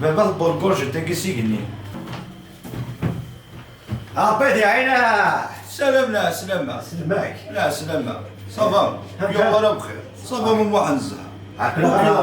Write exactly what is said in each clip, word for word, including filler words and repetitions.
Baba tburgujit-agi s igenni. Ṛebbi ad iɛin-ak. Salam, la slama. Selmak. La slama. Ça va? Anta? Yuɣal am xir. Ça va, mu Muḥend Zha. Aql-aɣ ara,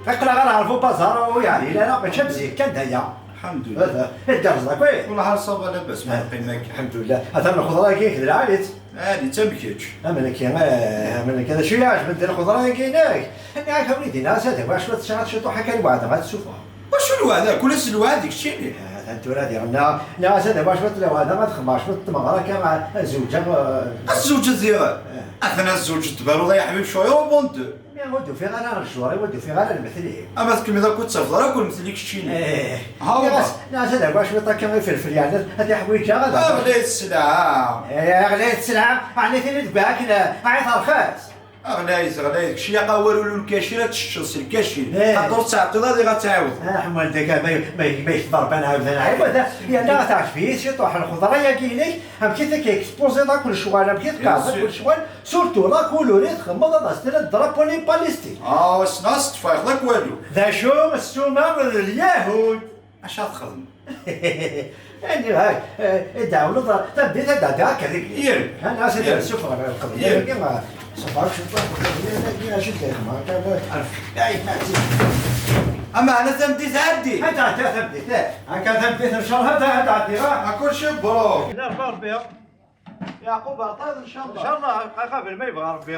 aql-aɣ ara ɣer Bubaẓar, ur yeɛdil ara, mačči am zik kan d aya. Lḥemdulillah. Hada, igerrez akk, eh? Wellah ça va, labas, ma yeqqim akka. Lḥemdulillah. Atan lxeḍra-agi d lɛali-tt. Ɛali-tt am kečč. Am nekki, eh, am nekki. D acu i iɛeǧben di lxeḍra-agi-inek? Nniɣ-ak a wlidi, neɣ ad d-awiɣ cwiṭ, sɛiɣ cwiṭ uḥakan n weɛda ad sufɣeɣ. Wacu lweɛda? Kul ass lweɛd deg keččini. Eh, atan tura diɣen, neɣ, neɣ ad d-awiɣ cwiṭ n lweɛda, ad xedmeɣ cwiṭ n tmeɣra kan, ad zewǧeɣ, eh. Ad tzewǧeḍ diɣen? Eh. Atan ad tzewǧeḍ tbaruḍ ay aḥbib, cwiṭ rebond. Mi ur d-ufiɣ ara lecɣal-iw, ur d-ufiɣ ara lmetl-iw. Ama tkemmleḍ akk ad tafeḍ ara akk lmetl i keččini. Eh. Ha, nniɣ-as, nniɣ-as ad awiɣ cwiṭ akka ifelfel, yeɛni ad iḥwiǧeɣ ad aɣeɣ. Ɣlayet sselɛa. Eh, ɣlayet sselɛa, ɛni tili deg wakken, eh, ɛit rxis. Ɣlayet, ɣlayet, kečč yaq awal ur lkacir ad teččeḍ s lkacir. Eh. Xaṭer ur tettɛeṭṭiḍ ad iɣ ad tɛiwdeḍ. Ah, ḥemmel deg ma, ma, ma yekber ban ɛiwdan ɛiwed, yerna teɛǧeb-iyi ciṭuḥ lxeḍra-yagi-inek, amek i t-expoziḍ akk lecɣal, amek i tqeɛdeḍ akk lecɣal, surtout la couleur i txemmeḍ ad as-tiniḍ drapeau n Palestine. Ah, wissen ad s-tefriɣ akk walu. D acu, ssuma d Lyahud. Acu ad texdem? Ani, ha, eh, i d-ɛawneḍ, tameddit ad d-ɛeddiɣ akka deg. Yir. Ha, nniɣ-as ad d-sufɣeɣ lqebla-agi, ma sufɣeɣ cwiṭ lqebla-agi, acu d-ixma, akka, ay, ma tt-. Ameɛna tameddit ɛeddi. Ad d-ɛeddiɣ tameddit, eh. Akka tameddit, ncallah, ad d-ɛeddiɣ, ah. A kulci mbruk. Ila Rebbi. Yeɛqub Ɛeṭṭad, ncallah. Ncallah, qabel ma yebɣa Rebbi.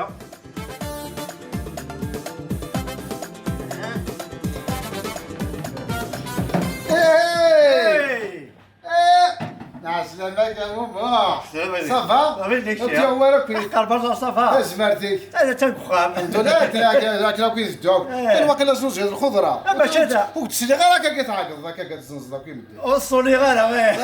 Hey! Hey! Eh! Ɛeslama-k a Mubarak. Ɛeslama-k. Ça va? Ur d-yewwi ara akk. Aqerbar ça va? Tazmert-ik. Ad atan deg uxxam. Anda la, akken akk i tedduɣ. Eh. Kan waqila znuziyeḍ lxeḍra. Ah, mačči da. Ur d-sliɣ ara akka i tɛeggeḍ, akka i tzenzeḍ akk i medden. Ur ṣuniɣ ara, eh.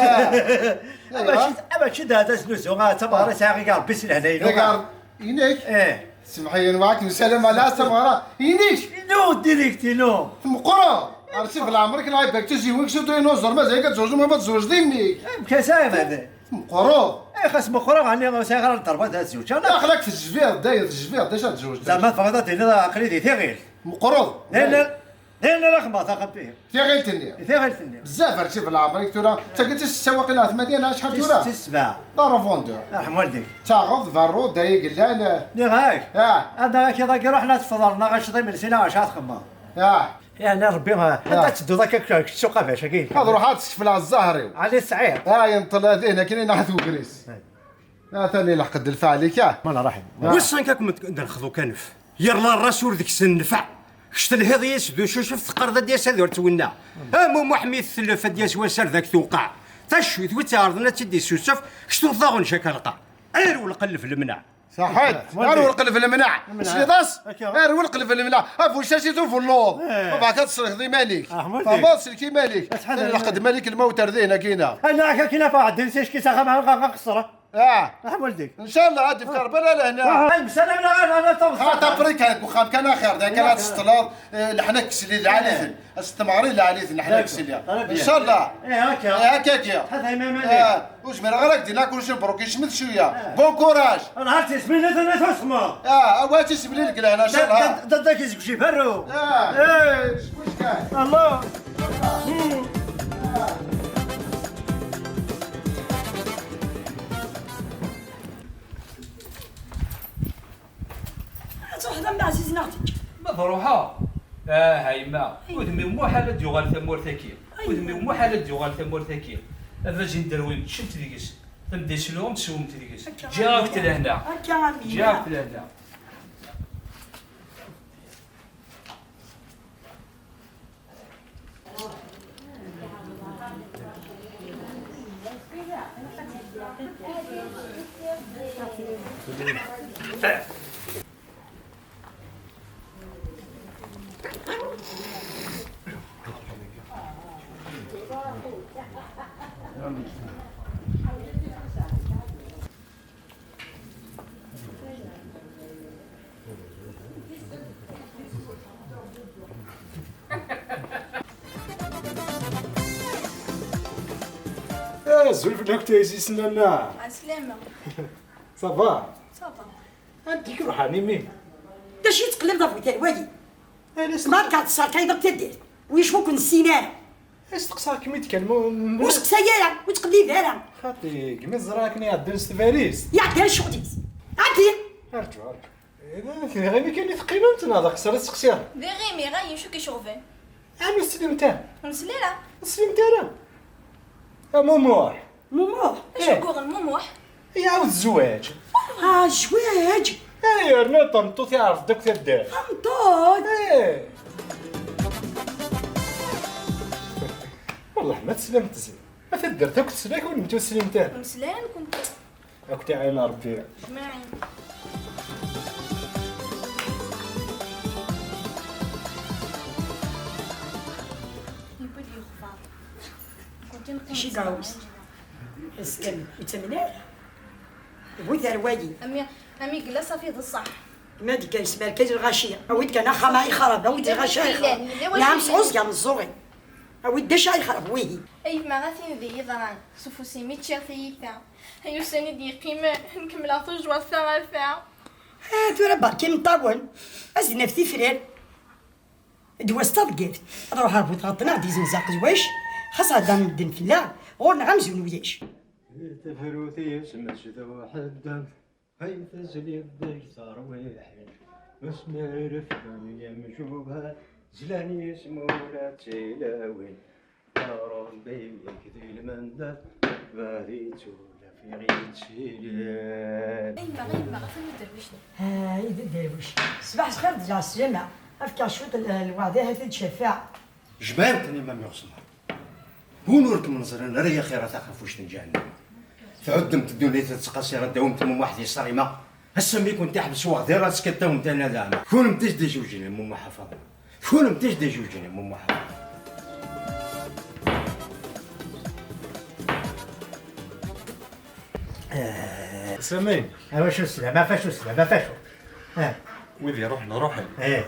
Ah. Mačči, mačči da, da znuzu, ah, d tameɣra sɛiɣ i Rebbi s lehlay-inu. Inek? Eh. Semḥ-iyi, nwiɣ-ak msalam ala s tameɣra. Inek? Inu, direct inu. Tmeqqreḍ. Ar sif leɛmer-ik neɣ ibak tiziwin-ik s udinuẓur, mazal-ik ad tzewǧeḍ, ma tezweǧeḍ inek. Amek as-, ah, baba? Tmeqqreḍ. Eh, xas meqqreɣ, ɛni ur sɛiɣ ara lderba ad zewǧeɣ, neɣ? Aql-ak tejbiḍ, dayen tejbiḍ, d acu ad tzewǧeḍ? Zeɛma tebɣiḍ ad d-tiniḍ aql-i di tiɣilt. Tmeqqreḍ. Dayen, dayen ara xedmeɣ taxxamt-ihi. Tiɣilt-nni. Tiɣilt-nni. Bezzaf ar sif leɛmer-ik tura, d tagi tis setta waqila ɣer tmanya neɣ acḥal tis, tura? Tis sebɛa. D arevondeur. Arḥem walidek. Taɣeḍ, berru, d ay igellan. Nniɣ-ak. Ah. Anda akka dagi ruḥ la tfeḍreḍ neɣ acu d imelsi neɣ acu ad txemmeḍ. Ah. Yeɛni Rebbi, ah, anda tedduḍ akka kečč s uqabac-agi? Ad ruḥeɣ ad skefleɣ zzher-iw. Ɛli Sɛid. Ah, yenṭel din akken i naḥet wegris. Ay. Atan ilḥeq-d lfeɛl-ik, ah. Mala raḥim. Ah. Wissen amek ad kem-d-nexḍu kanef. Yir la ras ur deg-sen nnfeɛ. Kečč telhiḍ yis d ucucef, teqqareḍ ad d-yas ad ur twenna. Am umuḥ mi tetlef ad d-yas wass ar dak tewqeɛ. Taccuyt wi tt-iɛerḍen ad tt-id-issusef, kečč tuɣeḍ aɣenc akka lqaɛ. Ar ulqelleb lemneɛ. Saḥit, ar ulqelleb lemneɛ. Lemneɛ. Tesliḍ-as? Akka. Ar ulqelleb lemneɛ. Abucas i tubelluḍ. Eh. Bɣak ad tesselkeḍ iman-ik. Ah, Ḥmudi. Tfehmeḍ, sellek iman-ik. Acḥal ad ilḥeq-d Malik lmawt ar din, akkin-a. Ala, akkin a Faɛeddin, si cki s axxam, ɣa, ɣa, qeṣṣer. Ah. Ah, Ḥmudi. Ncallah, ad d-ifk Rebbi ala lehna. Ah, ay, msalam, la, la, la, taweṣṣa. Ah, taprika, deg uxxam kan axir, da kan ad tseṭṭleḍ, eh, leḥnak sli lɛali-ten. Ad s-temɣer i lɛali-ten, leḥnak sli. Ncallah. Eh, akka. Eh, akka, akka. Ḥader iman-ik. Ah, ur zmireɣ ara ad k-d-iniɣ kulci, mbruk, yecmet cwiya. Eh. Bon courage. Nehar tismin i tella tusma. Ah, awa tismin i lek lehna, ncallah. Da, da, da, da, ki zek jibarro. Ah. Eh. Cwi kan. Allah. Ad truḥeḍ a Mma Ɛziz neɣ teǧǧ? Ma truḥeḍ? Ah, a yemma, aywa, udem-iw muḥal ad d-yuɣal tamurt-agi. Aywa. Udem-iw muḥal ad d-yuɣal tamurt-agi. A baba-s n Derwim, ččemt deg-s. Tamdeslu, teswemt deg-s. Akka. Ǧǧiɣ-ak-t lehna. Akka, amin. Ǧǧiɣ-ak-t lehna. Azul fell-ak, tayzis n Lalla. Ɛeslama. Ça va? Ça va. Anda i k-ruḥan imi? D acu i tettqellibeḍ ɣef witay wagi? Ala s- Ma tgaḍ tesserkayeḍ akk taddart. Wiyac ur ken-nessin ara? Asteqsaɣ-kem-id kan, mu-, mu-, Ur seqsay ara, ur ttqellib ara. Xaṭi, gmi ẓriɣ akken iɛeddan s tbalizt. Iɛeddan ccɣel-is. Ɛeddi! Arǧu, arǧu. Eh, d iɣimi kan i teqqimemt, neɣ d aqeṣṣer i teseqsiḍ? D iɣimi, ɣayen, acu k-iceɣben? Ɛni ur teslimt ara? Ur nesli ara. Ur teslimt ara? A Mumuḥ! Mumuḥ! Acu Eh. Yuɣen Mumuḥ? Iɛawed zzwaǧ. Ah, zzwaǧ! Eh, yerna tameṭṭut iɛreḍ-d akk taddart. Tameṭṭut! Eh. Wellah ma teslamt zik. A taddart akk tesla, kunent ur teslimt ara. Ur nesli ara nekkenti. Akk tiɛin Rebbi. Jmaɛin. Yewwi-d yexbar. Kunti neqqim Acu i iɛawez? Askan, ur ttamen ara. Bu terwali. Ami, ami yella safi d ṣṣeḥ. Ma d-kan s merkez lɣaci, awi-d kan axxam ay xarab, awi-d lɣaci ay xarab. Nɛam, sɛuẓẓgeɣ meẓẓuɣi. Awi-d d acu ay xarab, wihi. Ay gma, a tin d iyi-ḍran, s ufus-im i ččiɣ tiyita. Ay ussan i d-yeqqimen, nkemmleɣ tujwart ta ɣer ta. Ah, tura berka imeṭṭawen. Ad s-d-naf tifrar. D wass d taḍeggift. Ad ruḥeɣ bu tɣeṭṭen, ad d-izenz aqezwac. Xas heddren medden fell-aɣ, ɣur-neɣ amzun ulac. Tafrut-is mačči d uḥeddad, ay tezliḍ deg terwiḥin. Asmi refden yemjuhad, zlan yismula d tilawin. Ya Ṛebbi, yak di lmendad, badi tura fiɣ yettilin. Ay yemma, ay yemma, atan uderwic-nni. Ay d aderwic. Ṣbaḥ lxir d lɛeslama. Efk-aɣ cwiṭ n lweɛda, ha-t-id cafeɛ. Jmaɛiwten imam yuɣesma. Win ur kem-neẓrin ara ya xir a taxafuct n ǧahennama. Tɛuddemt ddunit ad tettqasir, ad d-tawimt Mumuḥ di ṣṣarima. Ass-a mi kent-iḥbes uɣdir, ad tskiṭṭiwemt a nadama. Kunemti d ijujen a Mumuḥ a Faḍma. Kunemti d ijujen a Mumuḥ a Faḍma. Sami. A wacu slam, a facu slam, a facu. Eh. Wid iruḥen, ruḥen. Eh.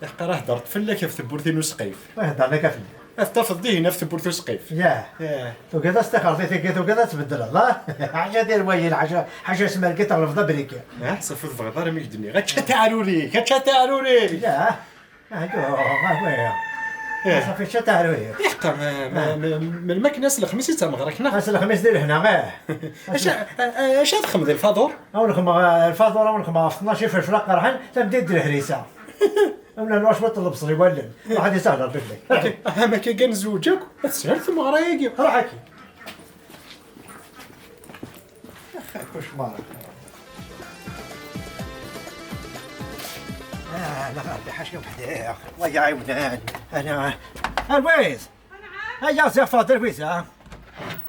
Iḥqa, rah hedret fell-ak ɣef tewwurt-inu usqif. Rah hedren akka fell-i. Ad tafeḍ dihin ɣef tewwurt usqif. Yah. Eh. Tugiḍ ad s-tixreḍ i tigi, tugiḍ ad tbeddleḍ, ah? Ḥaca di rwayi, ḥaca, ḥaca s mergi teɣlebeḍ abriki. Ah, ṣafi ur tebɣiḍ ara mi k-d-nniɣ. Ačča taɛruri, ačča taɛruri! Yah. Ah, yuh, ah, waya. Eh. Ṣafi, ačča taɛruri. Iḥqa, ma, ma, Ah. ma, melmi akken ass lexmis i d tameɣra-k, neɣ? Ass lexmis di lehna, eh. Acu, a, a, acu ad xedmeḍ i lfaḍur? Ad wen-xedmeɣ, eh, lfaḍur, ad wen-xedmeɣ ɣef tnac ifelfel aqerḥan, tamdint d lehrisa. Am la noix, cwiṭ n lebṣel i wallen. Ruḥ ad isahel Rebbi fell-ak. Ok, aha, ma akka kan zewǧ akk, ad teshel tmeɣra-agi. Ruḥ akkin. Ax, cauchemar. Ah, la Rebbi, ḥaca weḥd-i. Wa iɛiwnen. Ana. Always. Aya ziɣ Faḍil Wiza.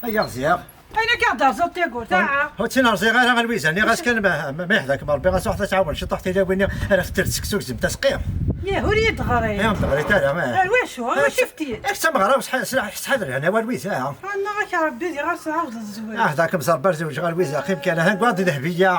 Aya ziɣ. Ayen akka d-terẓeḍ tagurt, aa. Ur tt-in-rẓiɣ ara a Lwiza, nniɣ-as kan ma, ma, ma yeḥda-kem Rebbi, ɣas ruḥ ad tɛawen ciṭuḥ tilawin-nni ara fettelt seksu gezem tasqi. Yah, ur iyi-d-ɣri. Ih, ur m-d-ɣrit ara, eh. Ar wacu? Ar wacu i ftit? Ak d tameɣra, ur sḥa-, sḥa-, sḥader lehna a Lwiza. Annaɣ-ak Rebbi diɣ ad tɛawdeḍ zzwaǧ. Ah, ḥda-kem s Rebbi ar zewǧeɣ a Lwiza, qqim kan, ha, gguad d Dehbiya.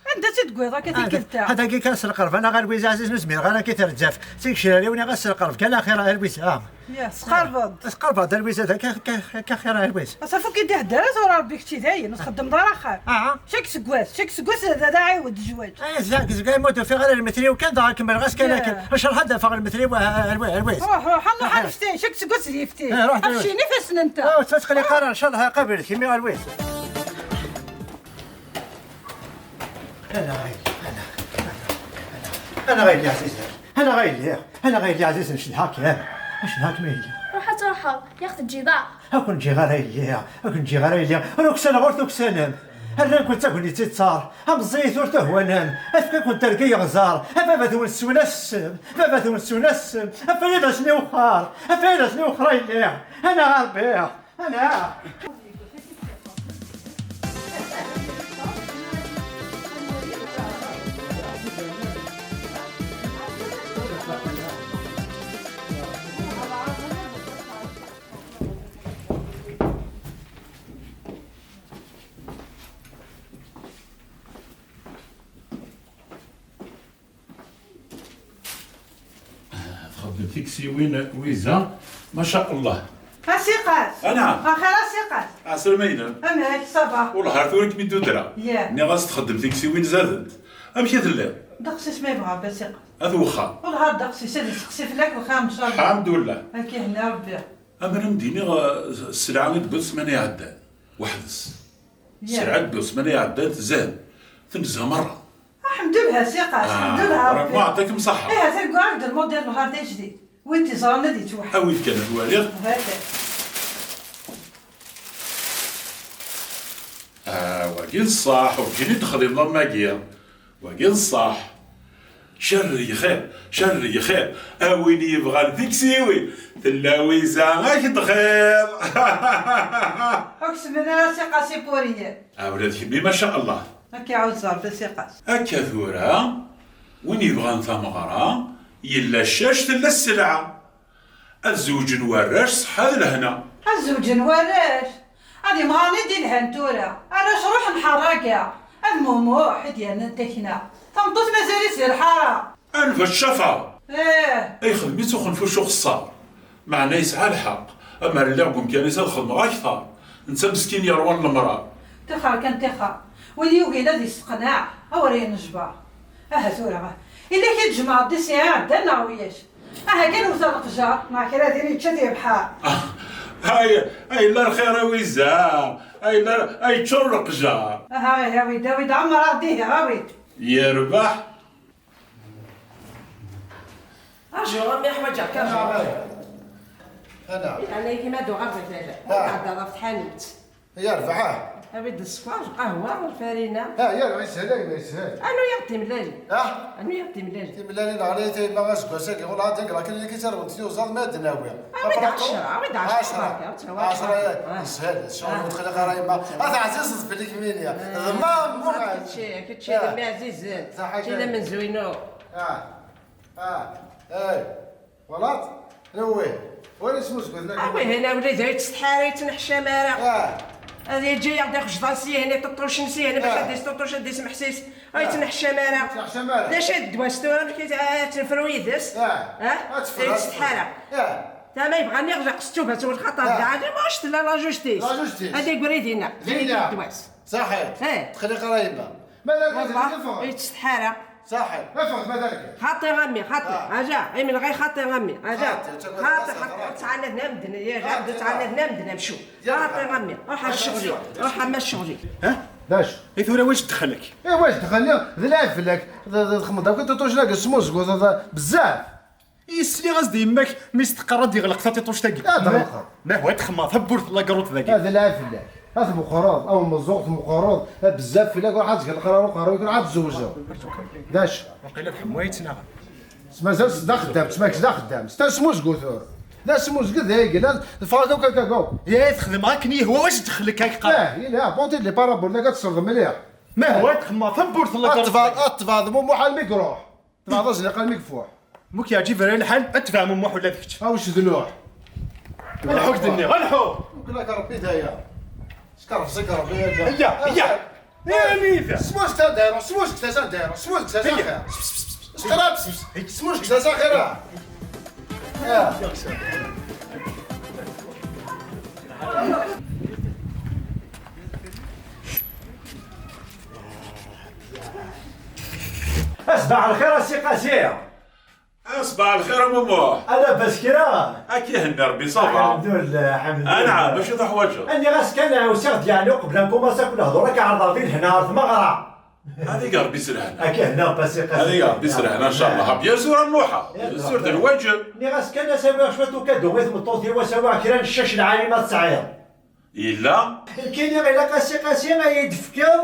Anda tt-id-tewwiḍ akka tikkelt-a? Hada-, hadagi kan s lqerb, anaɣ a Lwiza Aziz n uzmir, ɣer akka terǧaf. Tigecrar-iw niɣ-as s lqerb kan axir a Lwiza. Ya, tesqerbeḍ. Tesqerbeḍ a Lwiza, da ka, ka, ka xir a Lwiza. Aṣaf ur k-id-ihedder ara tura Rebbi kečči dayen, ur txeddmeḍ ara axxam. Aha. Cak seggas, cak seggas d, d aɛiwed zzwaǧ. Ay, zak, zak, ay, ma ur d-ufiɣ ara lmetri-w kan, dɣa kemmleɣ-as kan akken. Acreḥ ad d-afeɣ lmetri-w a, a, a Lwiza. Ruḥ, ruḥ, Allah ḥal ftin, cak seggas d yeftin. Eh, ruḥ, ḥebcin ifassen-nteɣ. Ah, ur ttqelliq ara, ncallah, qabil, kemmi a Lwiza. Ana ɣayli, ana, ana, ana, ana ɣayli ɛzizen, ana ɣayli, ana ɣayli ɛzizen, cedhaɣ-kem, cedhaɣ-kem a yelli. Ruḥ ad truḥeḍ, yak teǧǧiḍ-aɣ. Ur ken-ǧǧiɣ ara a yelli, ur ken-ǧǧiɣ ara a yelli, ur uksaneɣ ur tuksanem. Rran-ken d tagnit i ttaṛ, am ẓẓayit ur tuhwanem, afk-akent terga yeɣẓar, a baba-twen teswen-as ssem, baba-twen teswen-as ssem, af ayen asen-iwexxer, af ayen asen-iwexxer a yelli, ana ɣer Rebbi. Ana! Txeddem tiksiwin Wiza, maca Allah. A Siqas! Anɛam! Axir a Siqas! Ɛeslama-inem! Amek, ça va? Wellah ar tura kem-id-udreɣ. Yah. Nniɣ-as txeddem tiksiwin zadent. Amek i telliḍ? Ddeqs-is ma yebɣa a Siqas. At wexxam. Wellah ar ddeqs-is ad iseqsi fell-ak wexxam, ncallah. Lḥemdullah. Ad k-ihenni Rebbi. Amer am d-iniɣ, eh, sselɛa i d-tewwiḍ ssmana iɛeddan, weḥd-s. Ya. Sselɛa i d-tewwiḍ ssmana iɛeddan tezheb. Tenza merra. Lḥemdullah, si Qas, ah, lḥemdullah, Rebbi. Ṛebbi iɛeṭṭi-kem ṣṣeḥḥa. Ihi, atan deg uɛawed lmudil n lhard ajdid. Win t-iẓran ad yettweḥḥid. Awi-d kan ad waliɣ. Hata. Ah, wagi d ṣṣeḥ, urǧin i d-texdimeḍ am wagi. Wagi d ṣṣeḥ. Cerreg xir, cerreg xir. A win yebɣan tiksiwin, tella wiza ak-d xir. Ur k-semmen ara si Qasi Puriyen. Ah, ula d kemmi, maca Allah. Ad k-iɛuzz Rebbi si Qas. Akka tura, win yebɣan tameɣra, yella ccac, tella sselɛa. Ad zewǧen warrac ṣṣeḥḥa d lehna. Ad zewǧen warrac. Ad imɣaren i d-ilhan tura. Arrac ruḥen ḥerraga. Ad Mumuḥ i d-yernan takna. Tameṭṭut mazal-itt di lḥara. Anef ad ccafeɣ. Ih. Ay xdem-itt uxenfuc uxeṣṣar. Meɛna yesɛa lḥeqq. Amer lliɣ deg umkan-is ad xedmeɣ akteṛ. Netta meskin yerwan lemṛaṛ. Tixer kan tixer. Win yugin ad yesteqneɛ, awer yenejber. Aha tura, illa k-id-jemɛeḍ di sɛiɛ ɛeddan neɣ wiyac? Aha kan wet leqjar, neɣ kra din yečča di lebḥer. Ay, ay, la lxir a wiza, ay, la, ay, ččur leqjar. Aha, ihi, awi-d, awi-d, ɛemmer-aɣ-d ihi, awi-d. Yerbeḥ. Aju, a mmi, ḥwaǧeɣ-k, aju. Ana. Ana. Yeɛni, kima d-uɣer d tala. Ah. Ad tɛeddaḍ ɣef tḥanut. Yerbeḥ, ah. Awi-d sskeṛ, lqahwa, lfarina. Ah, yerbeḥ, yeshel a gma, yeshel. Anu yaɣ-d timellalin. Ah? Anu yaɣ-d timellalin. Timellalin ɣlayit a yemma aseggas-agi, ur ɛad akken i k-id-rwent tiyuzaḍ ma ad d-nawi. Awi-d ɛecra, awi-d ɛecra. Ɛecra. Ɛecra, yeshel, ccɣel ur tqelliq ara yemma. Ah, teɛzizeḍ fell-i kemmini. D ma, kečči, kečči d mmi ɛzizen. Kečči d amenzu-inu. Ah, ah, eh. Twalaḍ? Awih, wali smuzgut nagi. Awih, hna wlid ur yettsetḥi ara, ur yettneḥcam ara. Ah. Ad yeǧǧa-yaɣ-d ixejḍan s yihin, iṭuṭucen s yihin, bac ad d-isṭuṭuc, ad d-ismeḥsis. Ur yettneḥcam ara. Ur yettneḥcam ara. D acu i d ddwa-s tura, amek i ad tt-nefru yid-s? Ah. Ur yettsetḥi ara. Ah. Tama yebɣan iɣleq s ttubat u lxaṭer d ɛali, ma ur tella la justice. La justice. Ad yegri dinna. Dinna. Ddwa-s. Saḥit. Eh. Tqelliq ara yemma. Ma d argaz, ur yettsetḥi ara. Saḥit. Ma fehmet ma d argaz. Xaṭi a mmi, xaṭi. Ah. Aja, imenɣi xaṭi a mmi. Aja. Xaṭi, xaṭi, xaṭi. Ttɛanad namden, ya, xaṭi, ttɛanad namden, amcum. Xaṭi a mmi. Ruḥ a ccɣel-ik. Ruḥ a mma ccɣel-ik. Ha? D acu? I tura wac ddxel-ik? Eh, wac ddxel-ik? D lɛib fell-ak. D, d, txedmeḍ akk tiṭucin-agi s tmuzgut, d, bezzaf. I sliɣ-as-d i yemma-k mi s-teqqar ad d-yeɣleq tatiṭuct-agi. Ad ɣelqeɣ. Ma hwa txemmeḍ tawwurt n la grotte dagi. Ad lɛib fell-ak. Ad tmeqqreḍ, a umeẓẓuɣ tmeqqreḍ, a bezzaf fell-ak, ruḥ ad tgelxer ar uqerruy-ik, ruḥ ad tzewjeḍ. D acu? Waqila d ḥemmu ay yettnaɣen. S mazal s d axeddam, s ma kečč d axeddam. S tasmuzgut ur. D asmuzget d ay yellan, teffeɣ akk akka akk. Ya, txedmeɣ akken yehwa, wac ddxel-ik ad k-qqar? Eh, yelha, apporter-d les paraboles, akka ad tesreḍ mliḥ. Ma hwa txemmeḍ tawwurt n la grotte dagi. Ad tebɛeḍ Mumuḥ almi iruḥ. Tebɛeḍ azniq almi yeffuḥ. Muk yeɛǧib ara lḥal, ad tebɛem Muḥ ula d kečč. Awec d luḥ. Lḥu k-d-nniɣ, lḥu! Mukla-k Rebbi daya. Skerfeẓ-ik Rebbi, ya. Iya, iya. Iya, Anita. Smuzget ad d-aruɣ, smuzget-as ad d-aruɣ, smuzget-as axir. Sqrab, smuzget-as axir, ah. Ya. Asbaḥ lxir a Si Qasi. Asbaḥ lxir a Mumuḥ. Ala bas kra. Ad k-ihenni Rebbi, ça va. Alḥemdullah, alḥemdullah. Anɛam, acu teḥwaǧeḍ? Nniɣ-as kan ɛusiɣ-d yeɛni uqbel ad nkumaṣ akk lehdur ad k-ɛerḍeɣ di lehna ɣer tmeɣra. Ad ig Rebbi s lehna. Ad k-ihna Rebbi a Si Qasi. Ad ig Rebbi s lehna, ncallah. Bien sûr a Muḥ. Bien sûr, d lwaǧeb. Nniɣ-as kan ad s-awiɣ cwiṭ ukadu i tmeṭṭut-iw, ad s-awiɣ kra n ccac lɛali ma tesɛiḍ. Yella? Nekkini ilaq a Si Qasi ad yi-d-tefkeḍ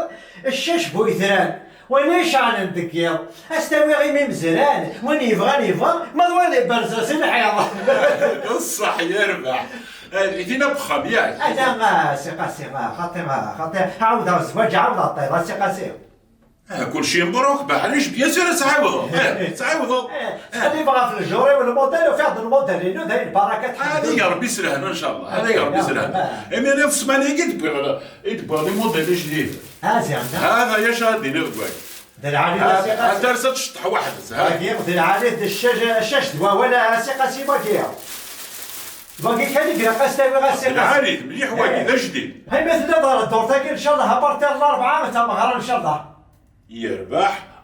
ccac bu yetran, wayen i iceɛlen deg yiḍ, ad s-t-awiɣ i mi mezran, win yebɣan yebɣa, ma d wayen iberrzen si lḥiḍ. D ṣṣeḥ, yerbeḥ. Eh, din akk uxxam, yak? Ala, a Si Qasi, a xaṭi, a xaṭi, ɛawdeɣ zzwaǧ, ɛawdeɣ ṭṭiḍ, a Si Qasi. Ah, kulci mbruk, maɛlic, bien sûr, ad tɛawdeḍ. Eh, ad tɛawdeḍ. Eh, ttqellibeɣ ɣef lejur-iw, lmudel, ufiɣ-d lmudel-inu, d ayen baraka. Ad ig Rebbi s lehna, ncallah. Ad ig Rebbi s lehna. Imi d ssmana-agi i d-wwiɣ, i d-wwiɣ limudel ijdiden. Ha, ziɛma. Hada, ya ca ad d-iniɣ deg wagi. D lɛali, ha, a Si Qasi. Ad ters ad tceṭṭeḥ weḥd-s, ha. Wagi, d lɛali, d ccac, ccac d wawal, a Si Qasi, wagi. Wagi kan i ilaq ad s-tawiɣ a Si Qasi. D lɛali, mliḥ wagi, d ajdid. Ha, ma tella ddurt-agi, ncallah, a partir n Larebɛa, d tameɣra, ncallah. Yerbeḥ,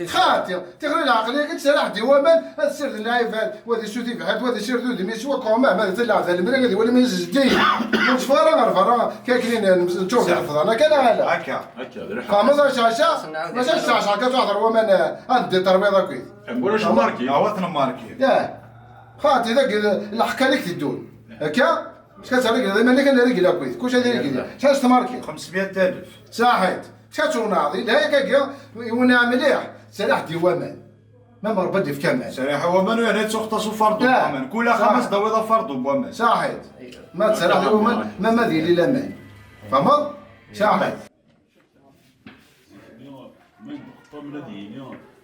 Xaṭi, tiɣri lɛaqliya kan, ttserriḥ-d i waman, ad sirden lɛibad, wa ad isut ibḥirt, wa ad isired udem-is, wa kuɣ mahma d leɛda lemri, ad iwali ma zeddi. Ur netteffeɣ ara ɣer berra, kan akken i n-, nettuɣ di lefḍan, akka neɣ ala? Akka. Akka, d lḥeqq. Xameḍ acaɛcaɛ, maca acaɛcaɛ kan tuɣ ɣer waman, eh, ad neddi terwiḍ akkit. Ulac marki. Awat n marki. Yah. Xaṭi, dagi, lḥeqq-a i k-teddun. Akka? Ska tzerrigleḍ iman-ik, ad nrigel akkit. Kullec ad irigel. Yalla. Saɛet tmarki. Xemsmya alef. Saḥit. Ska tunaḍ, ilha-yak-agi, iwna mliḥ, serreḥ-d i waman. Ma Rebbi ad d-ifk aman. Serreḥ i waman, u yerna ad tuɣeḍ ufardu n waman. Kul axxam ad s-d-tawiḍ afardu n waman. Saḥit. Ma tserreḥ i waman, ma, ma ad yili laman. Tfehmeḍ? Saḥit.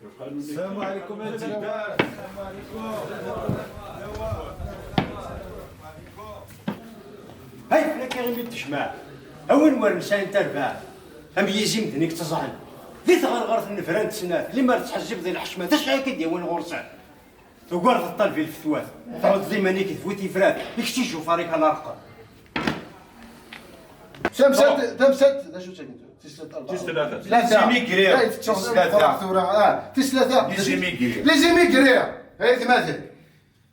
السلام عليكم يا جماعة. السلام عليكم. هاي فلان كيغيمي التجمع. أول نوار نساين تربع. أم يزيم دنيك تزعل. ذي ثغرغرة النفران تسنات. اللي ما تحجب ذي الحشمة. تشعي كي ديوان غرسان. تقول تطلب الفتوات. تعود ذي مانيك ذوي تفرات. يكشي شو فريق الأرقام. Tamsalt, tamsalt, d acu d tagi? Tis tlata. Tis tlata. Tis tlata. Tis tlata. Tis tlata. Tis tlata. Ah, tis tlata. Les immigrés. Les immigrés. Ay atmaten.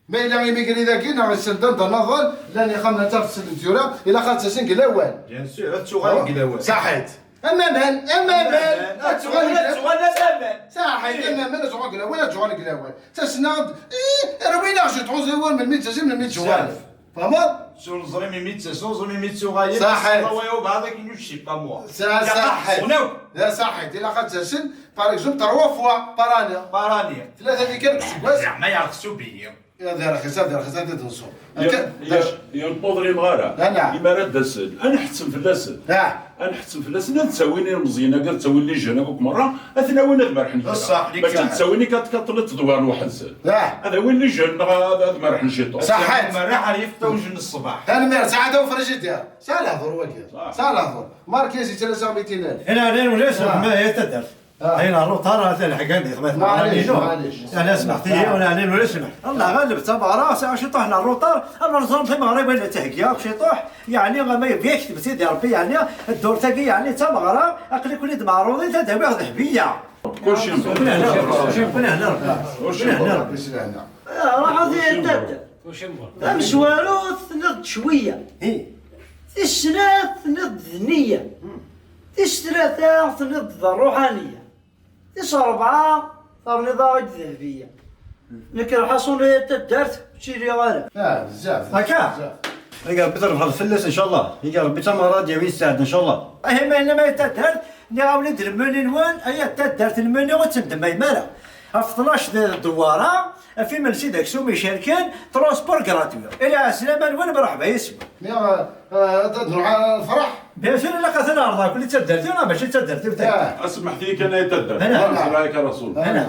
Ma yella imigri dagi, neɣ iselden d anaḍal, llan ixxamen ad tafeslem tura, ilaq ad tasen deg lawan. Bien sûr, ad tuɣal deg lawan. Saḥit. Am aman, am aman, ad tuɣal deg lawan. Ad tuɣal am aman. Saḥit, am aman, ad tuɣal deg lawan, ad tuɣal deg lawan. Tasnaɣ-d, ih, rwin-aɣ je trouve awal melmi d-tasen, melmi d-tuɣal. Bzaf. Tfehmeḍ? Sur neẓri melmi d-tasen, ur neẓri melmi d-tuɣal. Saḥit. Wa yaw baɛḍ akken yucci pas moi. Sa-, saḥit. Saḥit. Ilaq ad tasen, par exemple, trois fois par année. Par année. Tlata tikkal deg useggas. Zeɛma yeɛreq s ubili. Ya d arxis, ad arxis, ad d-nṣu. Akka, d acu? Yenṭuḍ ri mɣara. Imi ara d-asen, ad nḥettem fell-asen. Ah. Ad nḥettem fell-asen, ad ttawin ilmeẓyen-agi, ad ttawin les jeunes akk merra, ad ten-awin ad merrḥen kra. Mačči ad ttawin i quatre quatre n tedwar lweḥd-sen. Ah. Ad awin les jeunes neɣ ad, ad merrḥen ciṭuḥ. Saḥḥet. Merraḥ ar yif tawj n ṣṣbeḥ. Tanemmirt, sɛada ufrijidir. Sɛa lehdur wagi. Sɛa lehdur. Mark yas yettalaseɣ mitinal. Ina, ina, ulac, ah, ma, ya taddart. Ah. Ayen rruṭar, ata lḥagan di xmat. Maɛlic, maɛlic. Yeɛni, smeḥt-iyi, ah, yeɛni, ulac ssmaḥ. Allah ɣaleb, d tameɣra, sɛiɣ ciṭuḥ n rruṭar, ama nẓer tameɣra, iban ad teheggi akk ciṭuḥ, yeɛni, ama yebbi-ak-d Sidi Ṛebbi, yeɛni, ddurt-agi, yeɛni, d tameɣra, aql-iken-id meɛruḍin, ad awiɣ dehbiya. Kulci mebṛuk. Kulci mebṛuk. Kulci mebṛuk. Kulci mebṛuk. Ah, ruḥ ad taddart. Tamezwarut, tenniḍ-d cwiya. Hi. Tis snat, tenniḍ-d d nniya. Tis tlata, tenniḍ-d d ṛṛuḥaniya. Tis ṛebɛa, terniḍ-aɣ-d dehbiya. Nekk lḥaṣun, ay taddart, ur ttiliɣ ara. Ah, bzaf, akka? Bzaf. Iga Ṛebbi trebḥeḍ fell-as, ncallah. Iga Ṛebbi tameɣra ad yawi sseɛd, ncallah. Ahi ma yella ma ay taddart, nniɣ-awen-id lmuni-nwen, ay taddart lmuni ur ttendemmayem ara. Ɣef tnac d dewwara, ɣef imensi d aksum icerken, transport gratuit. Ila ɛeslama-nwen, mreḥba yes-wen. Nniɣ, eh, ad, ad nruḥ, eh, nefreḥ. Bien sûr, ilaq ad ten-ɛerḍeɣ, kulli d taddart-iw, neɣ mačči d taddart-iw, taddart. Ah. Asmeḥt-iyi kan ay taddart. Ana. Asmeḥ-iyi kan a Rasul. Ana.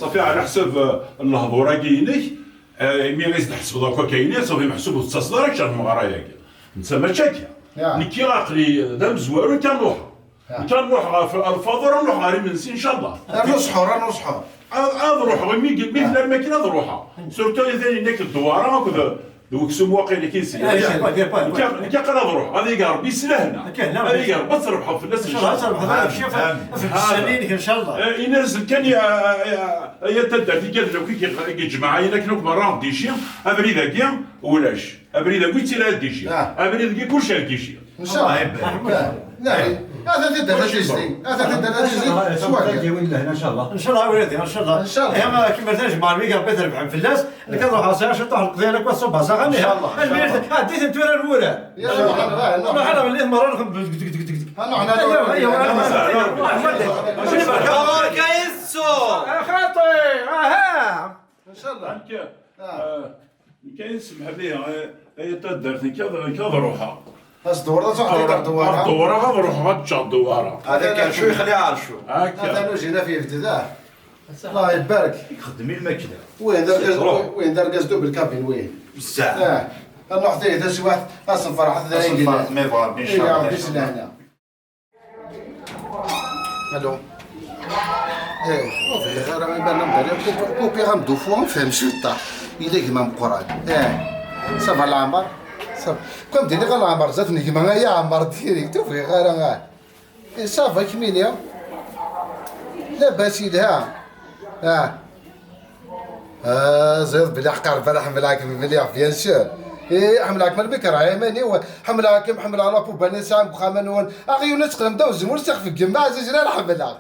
Ṣafi, ɛla ḥsab, eh, n lehdur-agi-inek, eh, imi i s-d-tḥesbeḍ akk akka-ini, ṣafi meḥsub ur tettaseḍ ara kečč ar tmeɣra-agi. Netta mačči akka. Ya. Nekki aql-i d amezwaru kan ruḥeɣ. Ah. Nekk ad nruḥ ɣef lfaḍur, ad nruḥ ɣer imensi, ncallah. Rnu ṣḥur, rnu ṣḥur. Ad, ad ruḥeɣ imi, mi tella lmakina ad ruḥeɣ. Surtout i tayen-nni akk ddewwara akked d weksum waqil i k-yeslan. Ah, icah, pas, pas, pas. Nekk, nekk aql ad ruḥeɣ, ad ig Ṛebbi s lehna. Ad ig Ṛebbi ad trebḥeḍ fell-as, ncallah. Ad trebḥeḍ, ad trebḥeḍ, ncallah. Amin. Amin. Ɣef ssani-inek, ncallah. Eh, ini-asen kan i, a, a, a, ay taddart igerrzen akk i k-, i k-iǧemɛen ayen akken akk merra ɣer Dicci, abrid-agi ulac. Abrid-agi yettili ar Dicci. Ah. Abrid-agi kullec ar Dicci. Ncallah. Allah ibarek. Ncallah. Ncallah. Ncallah, a wladi, ncallah. Ncallah. Eh, ma kemm d ajmaɛ, mi Ṛebbi trebḥem fell-as, nekk ad ruḥeɣ sɛiɣ ciṭuḥ n leqdiya, nekk ad ṣubbeɣ s axxam, ihi. Ncallah. Almi ɛeddi-ten tura ar wurar. Ncallah. Ruḥ ad nɣelli merra nxeddem deg, deg, deg, deg, deg. Aywa, aywa, aywa. Ɣur-k ay tsuɣ. A xaṭi, aha. Ncallah. Nekk, ah, nekk ay semḥ-iyi, ay, ay taddart, nekk ad, nekk ad ruḥeɣ. As-dewwreḍ ad truḥeḍ ɣer Dewwara. Ad dewwreɣ, ad ruḥeɣ ad ččeɣ Dewwara. Hada kan شوي خليها على شوي. Akka. Atan ujin af yebded, ah. Allah ibarek. Ixeddem i lmakla. Win d argaz, win d argaz double cabine, win. Bzzaf. Ah. Ad nruḥ tayi taswiɛt, ad s-nferḥet d ayen yellan. Ad s-nferḥet, ma yebɣa Ṛebbi, ncallah. Alo. Eh, ur bɣiɣ ara iban am dali, kupi-, kupiɣ-am-d ufu, nefhem ciṭṭaḥ. Yella gma meqqran. Eh, ça va leɛmer? Ça va. Comme diri ɣer leɛmer, zdat n gma ay aɛmer direct, ur bɣiɣ ara, ah. Eh, ça va, kemmini. Labas, yelha. Ah. Ah, ẓriɣ belli ḥqar bala ḥemmleɣ-kem mliḥ, bien sûr. Eh, ḥemmleɣ-kem almi kerheɣ iman-iw. Ḥemmleɣ-kem, ḥemmleɣ la poubelle i tesɛam deg uxxam-nwen. Aɣyul ad teqqlem d awezmul, s ixef n gma ɛzizen ara ḥemmleɣ.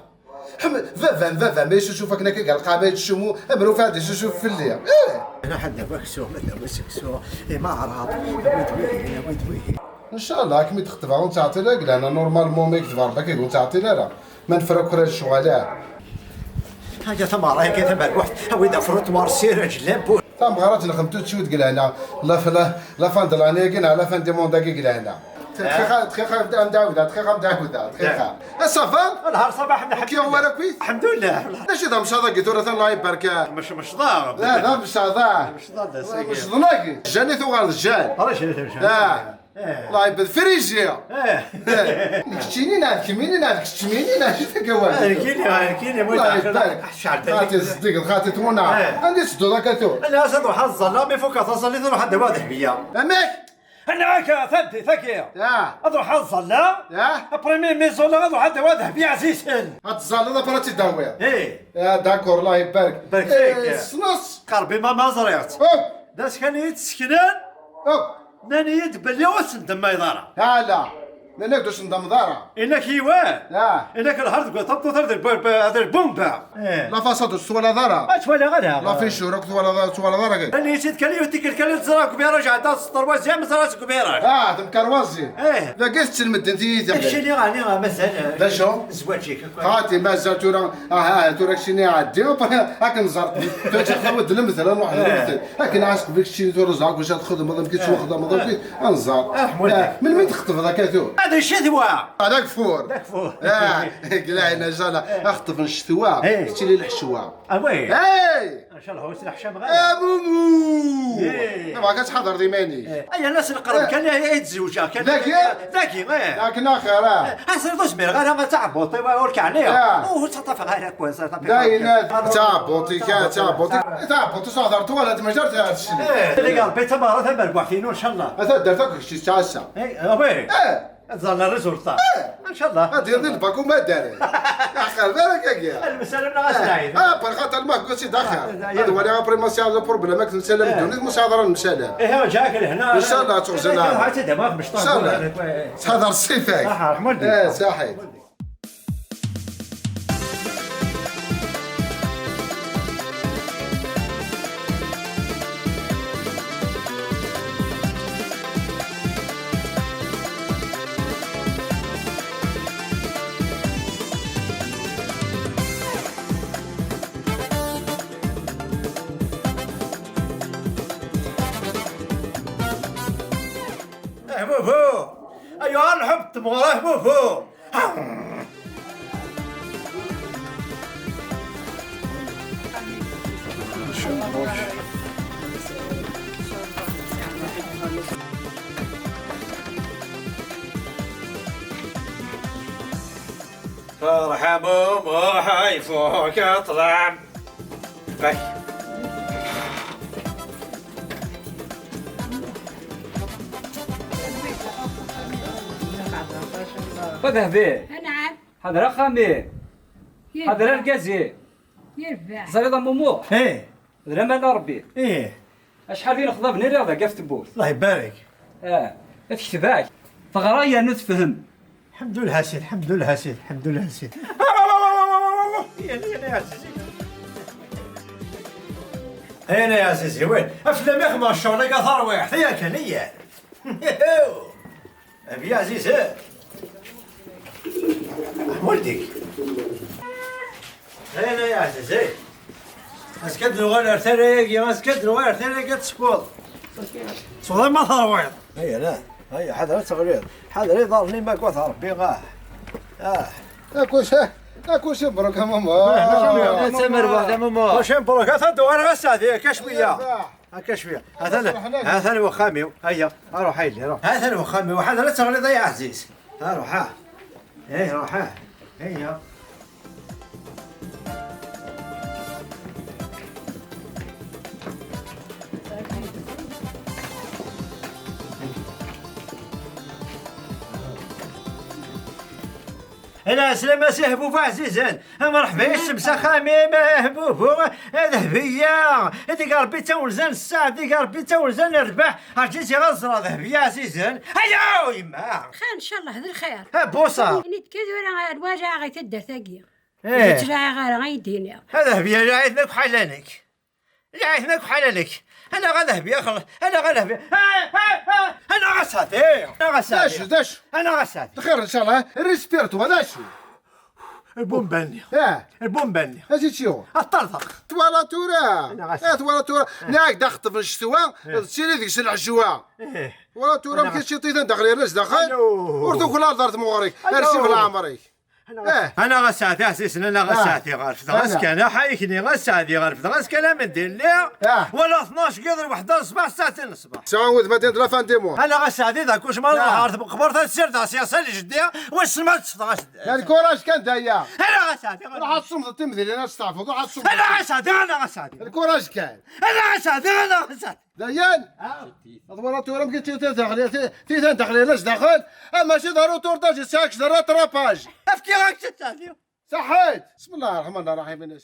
Ḥemmel-, baba-m, baba-m, yessusuf akken akka deg lqaɛa, yettcummu, am Rufeɛ ad yessusuf fell-i. Eh! Ana ḥedd d aseksu, ma d aseksu, eh, ma ɛraḍ, awi-d wihin, awi-d wihin. Ncallah, ad kem-id-xeṭbeɣ, ur nettɛeṭṭil ara deg lehna, normalement, ma yekteb Ṛebbi akka, ur nettɛeṭṭil ara. Ma nefra kra n ccɣel, ah. Haga tameɣra, haga tamerbuḥt, awi-d afruṭ war sir, aǧellab. Tameɣra ad nexdem tout de suite deg lehna. La, la, la fin de l'année-agi neɣ la fin du monde-agi deg lehna. Dqiqa, dqiqa, am d-ɛawdeɣ, dqiqa, am d-ɛawdeɣ, dqiqa. Eh, ça va? Nḥar ṣṣbeḥ, nḥar. Kya wara kwis? Alḥemdulillah. D acu d amecṭaḥ-agi tura, Allah ibarek? Mec-, mecṭaḥ. La, d amecṭaḥ. Mecṭaḥ d asagi. Mecṭaḥ-agi. Jani tuɣal d Jan. Ara jani tuɣal d Jan. Ah. Eh. Allah ibarek, frizi. Eh. Eh. Keččini neɣ d kemmini neɣ d keččmini neɣ d acu-t akka wara? Rkini, rkini, Allah ibarek. Xati zeddigeḍ, xati twenɛeḍ. Eh. Anda i tettedduḍ akka tura? Ana ad ruḥeɣ ad ẓẓalleɣ, mi fukeɣ taẓallit, ad ruḥeɣ ad d-awiɣ dehbiya. Amek? Anɛak tameddit-agi. Ah. Ad ruḥeɣ ad ẓẓalleɣ. Ah. Après mi, mi ẓẓalleɣ ad ruḥeɣ ad d-awiɣ dehbiya ɛzizen. Ad tẓalleḍ après ad tt-id-tawiḍ. Eh. Ah, d'accord, Allah ibarek. Barek fik. Eh, s-, s-, Qerbi ma, ma ẓriɣ-tt. Oh. D acu kan i yi-d-sseknen? Oh. Nnan-iyi-d belli ur tendemmayeḍ ara. Ala. Nnan-ak-d ur tendemmeḍ ara. Inak yiwen. Ah. Inak lḥer deg tameṭṭut ar d lbu-, ar d lbumba. Eh. La façade ur tt-twalaḍ ara. Ur tt-walaɣ ara. La fichure ur tt-twalaḍ ara, ur tt-twalaḍ ara. Nnan-iyi-d kan yiwet tikkelt kan i ẓriɣ deg ubiraj, ɛeddaɣ s troisième, ẓriɣ-tt deg ubiraj. Ah, temkerwazi. Eh. Dagi tettelmeddem tiyita. Keččini ɛni mazal, eh, d acu? Zzwaǧ-ik. Xati, mazal tura, ah, ah, tura keččini ɛeddi, après ad k-nẓer. Tura ad tawiḍ lemtel, ad nruḥ lemtel. Akken ɛasek bik keččini tura ẓer, kuc ad txedmeḍ, amek i tettwaxdameḍ, amek i, ad nẓer. Ah, ḥmuli. Ah, melmi txeṭbeḍ akka tura? Ah, d ccetwa. Ah, d ageffur. D ageffur. Ah, glaɛin, ajala, axeṭṭef n ccetwa, eh, tettili lḥecwa. Ah, oui. Hey! Ncallah ur s-neḥcam ara. A Mumu! Eh. Tabɣa ad tḥadreḍ iman-ik. Eh. Ay, anas leqreb kan ay, ay tzewǧeɣ kan. Dagi? Dagi, eh. Dagi axir, ah. Eh, ass-a ur zmireɣ ara ad taɛebbuḍt-iw ur k-ɛniɣ. Ah. Ur ttaṭṭafeɣ ara akk, ttaṭṭafeɣ. Dayen, ah, taɛebbuḍt-ik, ah, taɛebbuḍt-ik. Taɛebbuḍt-ik s aɣdar twala tmejjart ad tecni. Eh, Rebbi d tameɣra tamerbuḥt-inu, ncallah. A taddart akk kečč tettɛassa. Eh, ah, oui. Eh. Ad ẓren résultat. Eh. Ncallah. Ad d-yaḍ lbak umaddal. Aqal ara kagi. Lmsalam neɣ asɛid. Ah, parxat alma gussi daxel. Ah, ad wali après ma sɛiɣ le problème ak temsalam ddunit, ma sɛiɣ ara nemsalam. Ihi, ǧaɛek lehna. Ncallah, ad tuɣzal. Ncallah. Ncallah. Ttḥadar ṣṣif-ak. Ah, ṛeḥma-k. Eh, saḥit. Ahbubu! Ayɣer lḥeb n temɣer, ahbubu? Ferḥ a Muḥ, ifuk ṭṭlam. Ay. Wa Dehbi. Anɛam. Ḥader axxam-im. Yerbeḥ. Ḥader argaz-im. Yerbeḥ. Teẓriḍ a Mumu? Eh. D laman a Rebbi. Eh. Acḥal d inexḍaben i rriɣ dagi ɣef tewwurt. Allah ibarek. Ah, tekteb-ak. Teɣra yernu tefhem. Ḥemdullah a Sidi, ḥemdullah a Sidi, ḥemdullah a Sidi. Ayen ay ɛzizen. Ayen ay ɛzizen, win. Aflam ixdem ccɣel-agi tarwiḥt, ay akken i yal. Abi ɛzizen. Ḥmuldik. Ayen ay ɛzizen. Azekka ad nuɣal ar tala-agi, azekka ad nuɣal ar tala-agi ad teskuḍ. Tesweḍ ama terwiḍ. Aya, la. Aya, ḥader ad teɣliḍ. Ḥader iḍarren-im akked Rebbi, ah. Ah. Akuc, akuc ibruk a Mumu. Ah, tamerbuḥt a Mumu. Akuc ibruk, atan d-uɣaleɣ ass-a, akka cwiya. Akka cwiya. Atan, atan wexxam-iw. Aya, ruḥ a yelli, ruḥ. Atan wexxam-iw, ḥader ad teɣliḍ ay aɛziz. Ruḥ, ah. Eh, ruḥ, ah. Aya. Ala, slama si Hbubu ɛzizen. Mreḥba yes-m s axxam-im, a Hbubu, a Dehbiya. Deg Rebbi d tawenza n sseɛd, deg Rebbi d tawenza n rrbeḥ. Rǧiɣ ad ẓreɣ Dehbiya ɛzizen. Aya, yemma. Xir, ncallah d lxir. A Buṣa. Ini-d kan tura lwaǧa ɣer taddart-agi. Eh. Ur ttlaɛiɣ ara, ay d-iniɣ. A Dehbiya, lɛayet akk ḥala-nek. Lɛayet akk ḥala-nek. Anaɣ a Dehbiya, xel-, anaɣ a Dehbiya. Ah, ah, ah. Anaɣ a Sɛdi. Anaɣ a Sɛdi. D acu, d acu? Anaɣ a Sɛdi. Lxir, ncallah. Respire-toi, d acu? Lbumba-nni. Ah. Lbumba-nni. Acu i tt-yuɣen? Ad ṭṭerḍeq. Twala tura. Anaɣ a Sɛdi. Eh, twala tura. Eh. Nniɣ-ak-d axeṭṭef n ccetwa, eh, d tili deg-s lɛejwa. Eh. Wala tura amek i tciṭitan daxel yerna s daxel. Ur tuklaleḍ ar tmuɣri-k. Ar sif leɛmer-ik. Eh. Anaɣ a Saɛdi ɛzizen, anaɣ a Saɛdi ɣer fdeɣ-as kan, aḥayek-nni a Saɛdi ɣer fdeɣ-as kan, am d-illi. Wala tnac n yiḍ, lweḥda n ṣṣbeḥ, ssaɛtin n ṣṣbeḥ. Tesɛa wudem ad d la fin du mois. Anaɣ a Saɛdi d akucma, ruḥ ɣer tmeqbert ad ssirdeɣ s yasan jeddi, wissen ma ad tteffeɣ a Saɛdi. Lkuraj kan d aya. Anaɣ a Saɛdi. Ruḥ ad tsumdeḍ timdilin ad testeɛfuḍ, ruḥ ad tsumdeḍ. Anaɣ a Saɛdi, anaɣ a Saɛdi. Lkuraj kan. Anaɣ a Saɛdi, anaɣ a Saɛdi. Dayen? Ad twalaḍ tura amek i tt-, tt-, titan daxel yerna s daxel, ama mačči d arutur d aǧi, sɛiɣ-k d rattrapage. Efkiɣ-ak-tt a Saɛdi. Saḥit! بسم الله الرحمن الرحيم.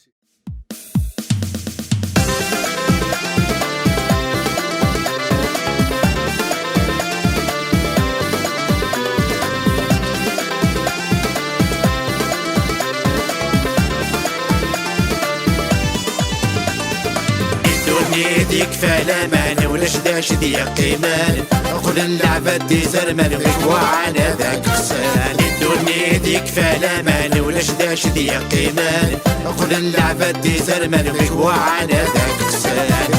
Ddunit yekfa laman, ulac d acu d-yeqqimen. Qqlen leɛbad d izerman, wid yuɛan ad ak-qsen. Ddunit yekfa laman, ulac d acu d-yeqqimen. Qqlen leɛbad d izerman, wid yuɛan ad ak-qsen.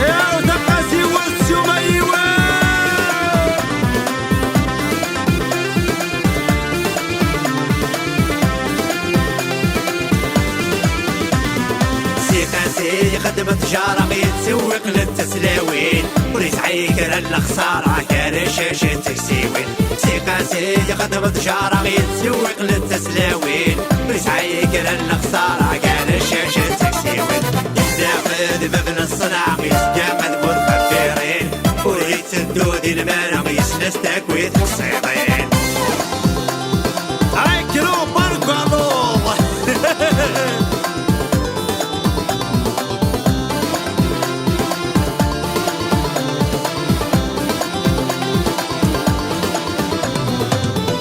Yaw, taqasi wass yuma yiwa. Si Qasi ixeddem ttjara, yettsewwiq lettaslawin, ur yesɛi kra n lexsara, gar ccac d teksiwin. Si Qasi ixeddem ttjara, yettsewwiq lettaslawin, ur yesɛi kra n lexsara, gar ccac d teksiwin. Yeḥdeq d bab n ṣṣenɛa, yezga ad bu tqeffirin, ur yetteddu di lmara, yesla s takwi teqsiḍin. Ay kra ubarku aluḍ!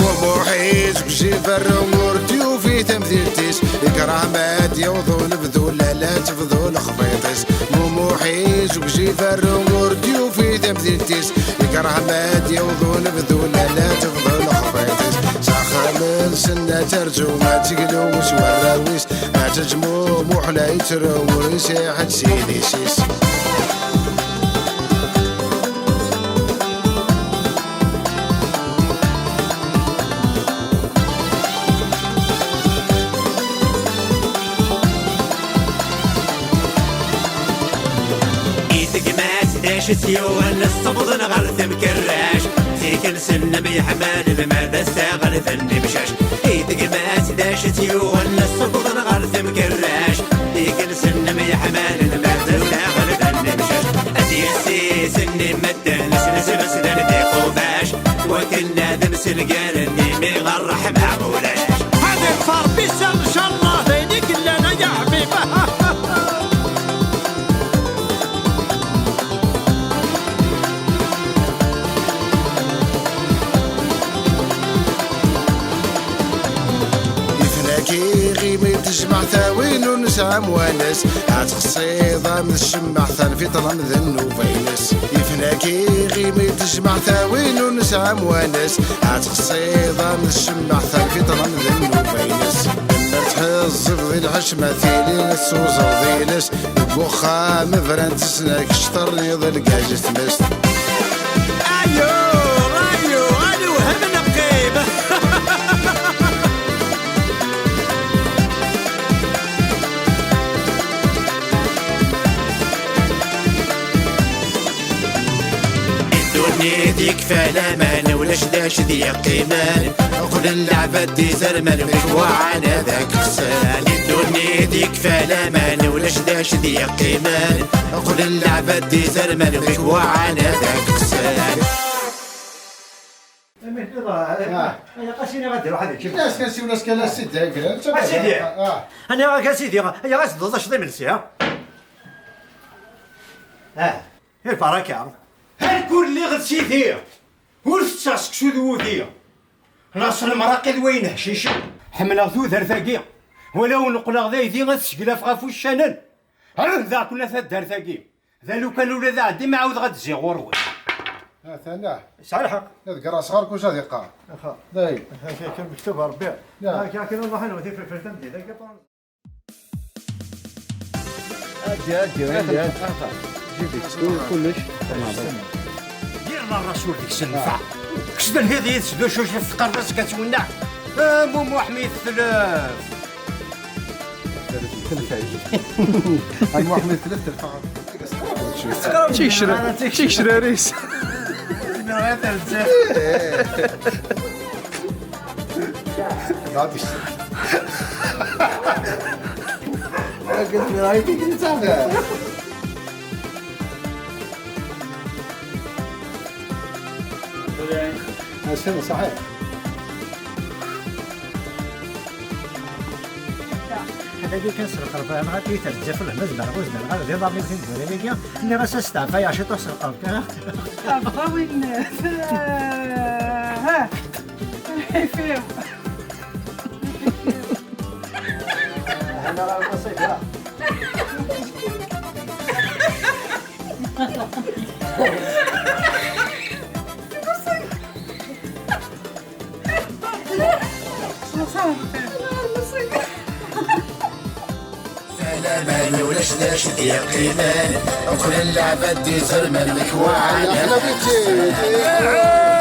Umuḥ-is deg ujiferru ur d-yufi tamdilt-is, ikreh ma d-yaweḍ unebdu, lala tebḍu lexbiṭ-is. Umuḥ-is deg ujiferru ur d-yufi tamdilt-is, ikreh ma d-yaweḍ unebdu, lala tebḍu lexbiṭ-is. S axxam-nsen ad terzu, ad teglu s warraw-is, ad teǧmu Muḥ la yettru, ur yesɛi ḥedd s yidis-is. I tegmat d acu tt-yuɣen, ssewḍen ɣer temkerract. Tiken s nnemyeḥmalen, ma d asaɣel d nnemcac. I tegmat d acu tt-yuɣen, ssewḍen ɣer temkerract. Tiken s nnemyeḥmalen, ma d asaɣel d nnemcac. Ad yessi s nni medden, s nesmesden d iqubac. Wakken ad msengaren imi ṛṛeḥma ulac. Ad iṭṭef Ṛebbi sseɣ, ncallah, d ayen i yellan, ay aḥbib. Ifen-agi imi tejmeɛ tawin ur nesɛi amwanes, ad texṣiḍ am tcemmaɛt, tanfiṭ am d nnuba-ines. Ifen-agi imi tejmeɛ tawin ur nesɛi amwanes, ad texṣiḍ am tcemmaɛt, tanfiṭ am d nnuba-ines. Lemmer tḥezzibeḍ i lḥecma tili tessuẓeḍ iles, deg uxxam bran tesnak cṭerniḍ lgaz i tmest. Ayu, ayu, a lewhem neqqim. Ddunit yekfa laman, ulac d acu d-yeqqimen. Qqlen leɛbad d izerman, wid yuɛan ad ak-qsen. Ddunit yekfa laman, ulac d acu d-yeqqimen. Qqlen leɛbad d izerman, wid yuɛan ad ak-qsen. Aniɣ-ak a sidi? Aniɣ-ak a sidi? Aniɣ-ak a sidi? Aniɣ-ak a sidi? Aniɣ-ak a sidi? Aniɣ-ak a sidi? Ah. Ibaraka. Ar kul lliɣ d sidi. Ur tetteɣ seksu d wudi. Laṣel mraqi d wayen hcicen. Ḥemmleɣ tudert-agi. Walaw neqqleɣ d aydi ad seglafeɣ ɣef uccanen. Ɛuhdeɣ-ken a taddart-agi. D alukan ula d aɛeddi ma ɛawdeɣ ad d-ziɣ ɣur-wen. Atan ah. Yesɛa lḥeqq. Ad ger asɣar kuc ad iqqar. Axa. Dayen. Akken mektub Rebbi. Ya. Akken Allah inu tifrifert am din. Ǧǧa, ǧǧa, ǧǧa. Ǧǧa-t. Kullec. Yirna ṛṛasul deg-s nnfeɛ. Kečč d lhiḍ yid-s d ucuc teqqareḍ-as akka ttwennaɛ. Am umuḥ mi tetlef. Am umuḥ mi tetlef telfa. Tikecra-, tikecrar-is. Nɣa terǧa. Nɣa terǧa. Akken tura i tikkelt. Assen, ṣaḥiḥ. Dagi kan s lqerb, nɣa-t i terǧa f lehna, zedreɣ ur zedreɣ ara, d iḍarren-iw tineggura-agi, nniɣ-as asteɛfayeɣ ciṭuḥ s lqerb kan. Lqerb-a win, ha, lḥif-iw. Hana ɣer Maṣiga. Ala ma ulac d acu d-yeqqimen, qqlen leɛbad d izerman lekwaɛen. Aḥna bitti.